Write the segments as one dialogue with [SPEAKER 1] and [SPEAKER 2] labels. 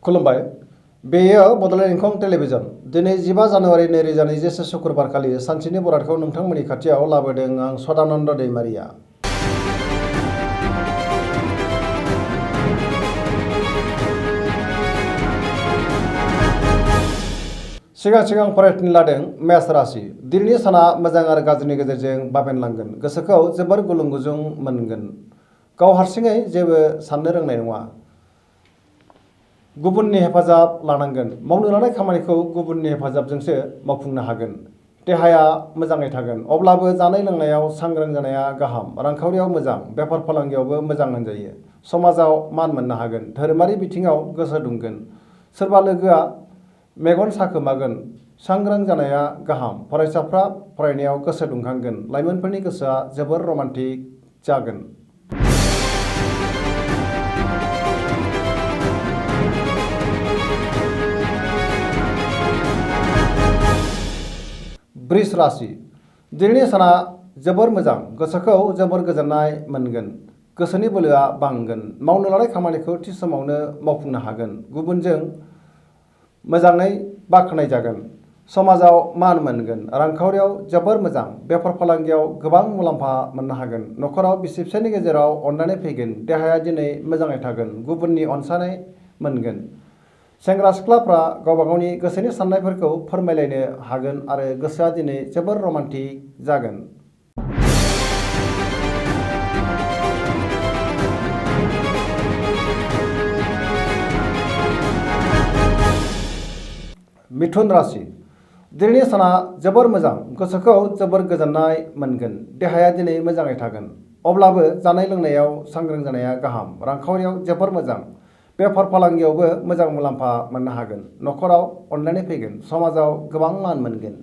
[SPEAKER 1] खुलुमबाय। बेयो बड'लेण्ड इंखं टेलिभिजन। दिनै 15 जानुवारि 2021 शुक्रबारखालि सानसेनि बरादखौ नोंथांमोननि खाथियाव लाबोदों आं सदानन्द दैमारिया। सिगां फरायथिनो लादों मेष राशि। दिनैनि साना मोजां आरो गाज्रिनि गेजेरजों बाबेनलांगोन। गोसोखौ जोबोर गुलुं गुजुं मोनगोन। गाव हारसिङै जेबो साननो रोंनाय नङा। गुबुननि हेफाजाब लानांगोन। मावनो लानाय खामानिखौ गुबुननि हेफाजाबजोंसो मावफुंनो हागोन। देहाया मोजाङै थागोन। अब्लाबो जानाय लोंनायाव सांग्रां जानाया गाहाम। रांखावरियाव मोजां, बेफार फालांगियावबो मोजां होनजायो। समाजाव मान मोननो हागोन। धोरोमारि बिथिङाव गोसो दुंगोन। सोरबा लोगोआ मेगन साखोमागोन। सांग्रां जानाया गाहाम। फरायसाफ्रा फरायनायाव गोसो दुंखांगोन। लाइमोनफोरनि गोसोआ जोबोर रमान्टिक जागोन। वृष राशि। दिनैनि साना जोबोर मोजां। गोसोखौ जोबोर गोजोननाय मोनगोन। गोसोनि बोलोआ बांगोन। मावनो लानाय खामानिखौ थि समावनो मावफुंनो हागोन। गुबुनजों मोजाङै बाख्नाय जागोन। समाजाव मान मोनगोन। रांखावरियाव जोबोर मोजां। बेफार फालांगियाव गोबां मुलाम्फा मोननो हागोन। न'खराव बिसि फिसायनि गेजेराव अनलायनाय फैगोन। देहाया दिनै मोजाङै थागोन। गुबुननि अनसायनाय मोनगोन। सेंग्रा सिख्लाफ्रा गावबा गावनि गोसोनि साननायफोरखौ फोरमायलायनो हागोन आरो गोसोआ दिनै जोबोर रमान्टिक जागोन। मिथुन राशि। दिनैनि साना जोबोर मोजां। गोसोखौ जोबोर गोजोननाय मोनगोन। देहाया दिनै मोजाङै थागोन। अब्लाबो जानाय लोंनायाव सांग्रां जानाया गाहाम। रांखावरियाव जोबोर मोजां। बेफार फालांगियावबो मोजां मुलाम्फा मोननो हागोन। न'खराव अनलायनाय फैगोन। समाजाव गोबां मान मोनगोन।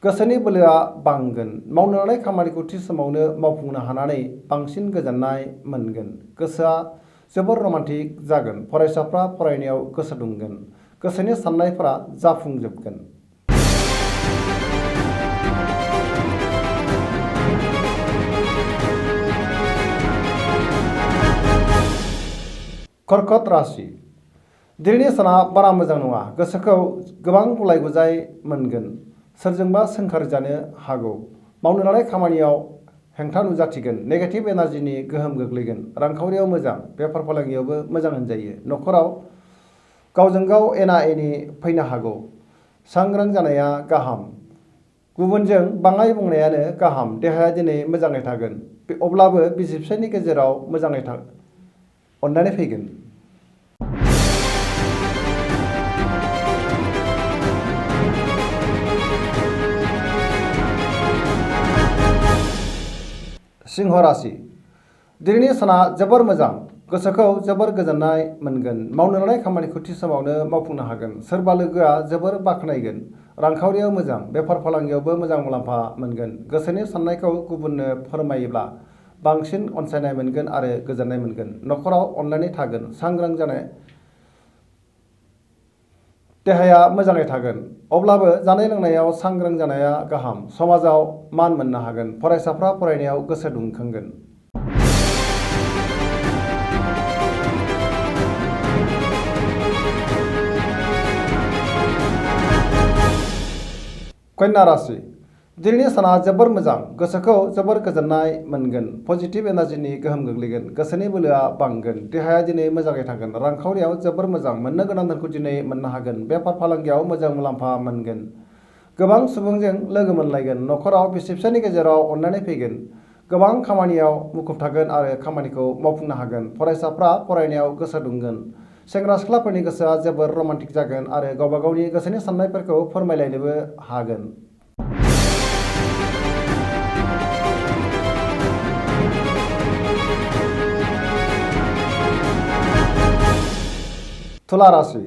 [SPEAKER 1] गोसोनि बोलोआ बांगोन। मावनो लानाय खामानिखौ थि समावनो मावफुंनो हानानै बांसिन गोजोननाय मोनगोन। गोसोआ जोबोर रमान्टिक जागोन। फरायसाफ्रा फरायनायाव गोसो दुंगोन। गोसोनि साननायफोरा जाफुंजोबगोन। कर्कट राशि। दिनैनि साना बारा मोजां नङा। गोसोखौ गोबां गुलाय गुजाय मोनगोन। सोरजोंबा सोंखारिजानो हागौ। मावनो लानाय खामानियाव हेंथा नुजाथिगोन। नेगेटिभ एनार्जिनि गोहोम गोग्लैगोन। रांखावरियाव मोजां। बेफार फालांगियावबो मोजां होनजायो। न'खराव गावजों गाव एना एनि फैनो हागौ। सांग्रां जानाया गाहाम। गुबुनजों बाङाइ बुंनायानो गाहाम। देहाया दिनै मोजाङै थागोन। अब्लाबो बिसि फिसायनि गेजेराव मोजाङै अनलायनाय फैगोन। सिंह राशि। दिनैनि साना जोबोर मोजां। गोसोखौ जोबोर गोजोननाय मोनगोन। मावनो लानाय खामानिखौ थि समावनो मावफुंनो हागोन। सोरबा लोगोआ जोबोर बाख्नायगोन। रांखावरियाव मोजां। बेफार फालांगियावबो मोजां मुलाम्फा मोनगोन। गोसोनि साननायखौ गुबुननो फोरमायोब्ला बांसिन अनसायनाय मोनगोन आरो गोजोननाय मोनगोन। न'खराव अनलायनाय थागोन। सांग्रां जानाय देहाया मोजाङै थागोन। अब्लाबो जानाय लोंनायाव सांग्रां जानाया गाहाम। समाजाव मान मोननो हागोन। फरायसाफ्रा फरायनायाव गोसो दुंखांगोन। कन्या राशि। दिनैनि साना जोबोर मोजां। गोसोखौ जोबोर गोजोननाय मोनगोन। पजिटिभ एनार्जिनि गोहोम गोग्लैगोन। गोसोनि बोलोआ बांगोन। देहाया दिनै मोजाङै थागोन। रांखावरियाव जोबोर मोजां। मोननो गोनां धोनखौ दिनै मोननो हागोन। बेफार फालांगियाव मोजां मुलाम्फा मोनगोन। गोबां सुबुंजों लोगो मोनलायगोन। न'खराव बिसि फिसायनि गेजेराव अनलायनाय फैगोन। गोबां खामानियाव मुखुब थागोन आरो खामानिखौ मावफुंनो हागोन। फरायसाफ्रा फरायनायाव गोसो दुंगोन। सेंग्रा सिख्लाफोरनि गोसोआ जोबोर रमान्टिक जागोन आरो गावबा गावनि गोसोनि साननायफोरखौ फोरमायलायनोबो हागोन। तुला राशि।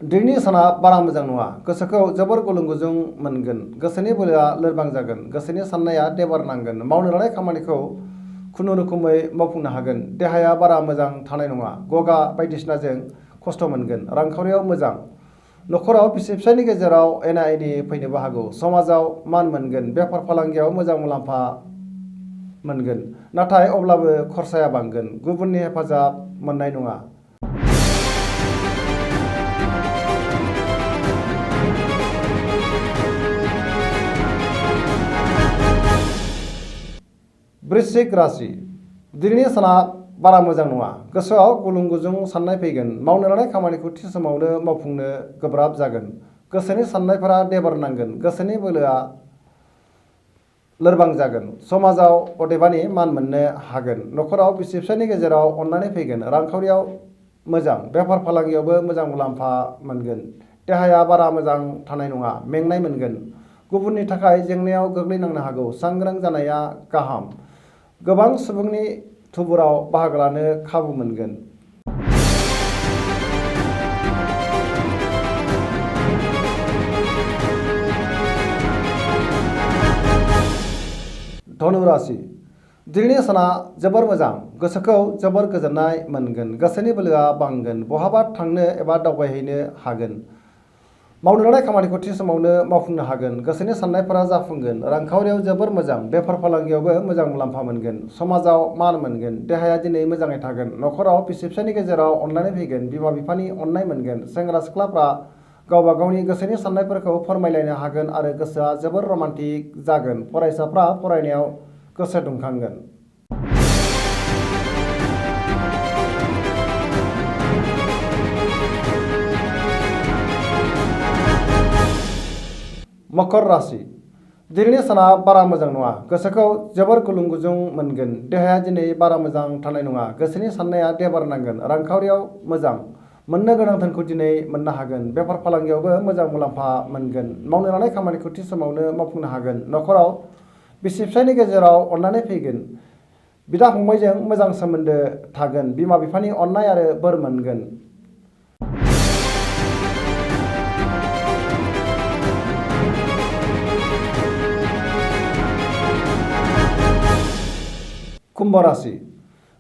[SPEAKER 1] दिनैनि साना बारा मोजां नङा। गोसोखौ जोबोर गुलुं गुजुं मोनगोन। गोसोनि बोलोआ लोरबां जागोन। गोसोनि साननाया देबार नांगोन। मावनो लानाय खामानिखौ खुनुरुखुमै मावफुंनो हागोन। देहाया बारा मोजां थानाय नङा। गगा बायदिसिनाजों खस्थ' मोनगोन। रांखावरियाव मोजां। न'खराव बिसि फिसायनि गेजेराव एना एनि फैनोबो हागौ। समाजाव मान मोनगोन। बेफार फालांगियाव मोजां मुलाम्फा मोनगोन। नाथाय अब्लाबो खरसाया बांगोन। गुबुननि हेफाजाब मोननाय नङा। वृश्चिक राशि दिनैनि साना बारा मोजां नङा। गोसोआव गुलुं गुजुं साननाय फैगोन। मावनो लानाय खामानिखौ थि समावनो मावफुंनो गोब्राब जागोन। गोसोनि साननायफोरा देबार नांगोन। गोसोनि बोलोआ लोरबां जागोन। समाजाव अदेबानि मान मोननो हागोन। न'खराव बिसि फिसायनि गेजेराव अननानै फैगोन। रांखावरियाव मोजां। बेफार फालांगियावबो मोजां मुलाम्फा मोनगोन। देहाया बारा मोजां थानाय नङा। मेंनाय मोनगोन। गुबुननि थाखाय जेंनायाव गोग्लैनांनो हागौ। सांग्रां जानाया गाहाम। गोबां सुबुंनि थुबुराव बाहागो लानो खाबु मोनगोन। धनु राशि दिनैनि साना जोबोर मोजां। गोसोखौ जोबोर गोजोननाय मोनगोन। गोसोनि बोलोआ बांगोन। बहाबा थांनो एबा दावबायहैनो हागोन। मावनो लानाय खामानिखौ थि समावनो मावफुंनो हागोन। गोसोनि साननायफोरा जाफुंगोन। रांखावरियाव जोबोर मोजां। बेफार फालांगियावबो मोजां मुलाम्फा मोनगोन। समाजाव मान मोनगोन। देहाया दिनै मोजाङै थागोन। न'खराव बिसि फिसायनि गेजेराव अनलायनाय फैगोन। बिमा बिफानि अननाय मोनगोन। सेंग्रा सिख्लाफ्रा गावबा गावनि गोसोनि साननायफोरखौ फोरमायलायनो हागोन आरो गोसोआ जोबोर रमान्टिक जागोन। फरायसाफ्रा फरायनायाव गोसो दुंखांगोन। मकर राशि दिनैनि साना बारा मोजां नङा। गोसोखौ जोबोर गुलुं गुजुं मोनगोन। देहाया दिनै बारा मोजां थानाय नङा। गोसोनि साननाया देबार नांगोन। रांखावरियाव मोजां। मोननो गोनां धोनखौ दिनै मोननो हागोन। बेफार फालांगियावबो मोजां मुलाम्फा मोनगोन। मावनो लानाय खामानिखौ थि समावनो मावफुंनो हागोन। न'खराव बिसि फिसायनि गेजेराव अननानै फैगोन। बिदा फंबायजों मोजां सोमोन्दो थागोन। बिमा बिफानि अननाय आरो बोर मोनगोन। कुम्भ राशि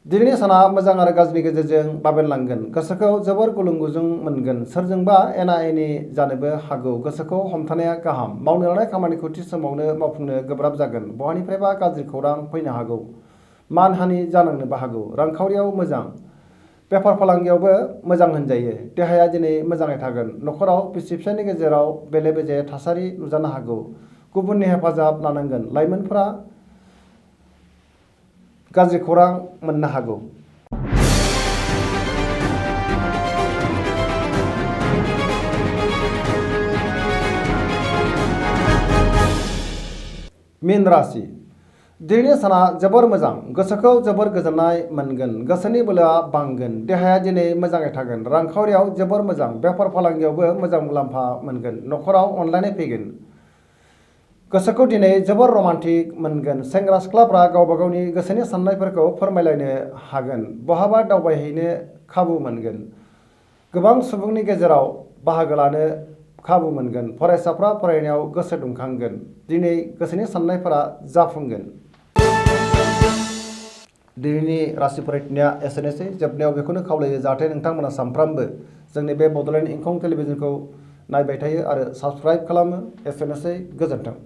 [SPEAKER 1] दिनैनि साना मोजां आरो गाज्रिनि गेजेरजों बाबेनलांगोन। गोसोखौ जोबोर गुलुं गुजुं मोनगोन। सोरजोंबा एना एनि जानोबो हागौ। गोसोखौ हमथानाया गाहाम। मावनो लानाय खामानिखौ थि समावनो मावफुंनो गोब्राब जागोन। बहानिफ्रायबा गाज्रि खौरां फैनो हागौ। मानहानि जानांनोबो हागौ। रांखावरियाव मोजां। बेफार फालांगियावबो मोजां होनजायो। देहाया दिनै मोजाङै थागोन। न'खराव बिसि फिसायनि गेजेराव बेले बेजे थासारि नुजानो हागौ। गुबुननि हेफाजाब लानांगोन। लाइमोनफोरा गाज्रि खौरां मोननो हागौ। मीन राशि दिनैनि साना जोबोर मोजां। गोसोखौ जोबोर गोजोननाय मोनगोन। गोसोनि बोलोआ बांगोन। देहाया दिनै मोजाङै थागोन। रांखावरियाव जोबोर मोजां। बेफार फालांगियावबो मोजां मुलाम्फा मोनगोन। न'खराव अनलायनाय फैगोन। गोसोखौ दिनै जोबोर रमान्टिक मोनगोन। सेंग्रा सिख्लाफ्रा गावबा गावनि गोसोनि साननायफोरखौ फोरमायलायनो हागोन। बहाबा दावबायहैनो खाबु मोनगोन। गोबां सुबुंनि गेजेराव बाहागो लानो खाबु मोनगोन। फरायसाफ्रा फरायनायाव गोसो दुंखांगोन। दिनै गोसोनि साननायफोरा जाफुंगोन। दिनैनि राशि फरायथिनाया एसेनोसै। जोबनायाव बेखौनो खावलायो जाहाथे नोंथांमोना सानफ्रामबो जोंनि बे बड'लेण्ड इंखं टेलिभिजनखौ नायबाय थायो आरो साबस्क्राइब खालामो। एसेनोसै। गोजोन्थों।